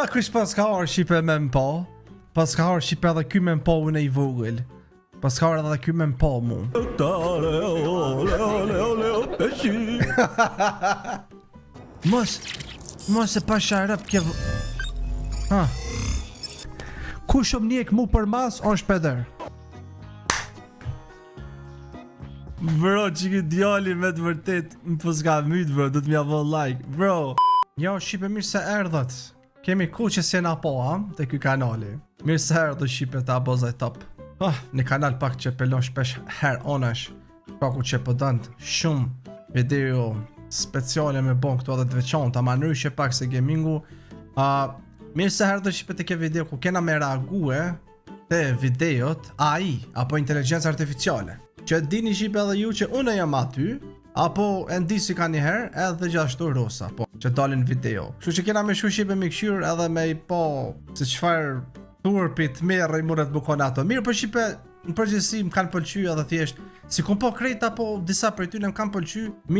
Ah, kush pas ka ardh shqipe me më pa? Pas ka ardh shqipe edhe ky me më pa unë i vogël. Pas ka ardh edhe ky me më pa mu. Mos, mos e pasha rëp kje... Ha. Kush më njek mu për mas, është peder. Bro, që ky djali me të vërtet më paska myt, bro, do të m'ja bo like, bro. Jo, shqipe mirë se erdhët. Kemi ku që s'jena po, ha, te ky kanali. Mirë se erdhët shqipe te Abozaj Top. Ah, një kanal pak që pe lo shpesh herë onash. Paku që po dënd shumë video speciale me bon këto edhe të veçanta, ma ndryshe pak se gamingu. Uh, mirë se erdhët shqipe te kjo video ku kena me reague te videot AI apo inteligjenca artificiale. Që dini shqipe edhe ju që unë jam aty, apo e ndi si ka njëherë edhe gjithashtu Rosa, po, që dalin video. Kështu që kena me shku shqipe me këshyrë edhe me i po se çfarë turpi të merë i mundet më konë ato. Mirë për po shqipe, në përgjithësi më kanë pëlqy edhe thjesht, si kum po krejt apo disa prej tyre më kanë pëlqy, mirë.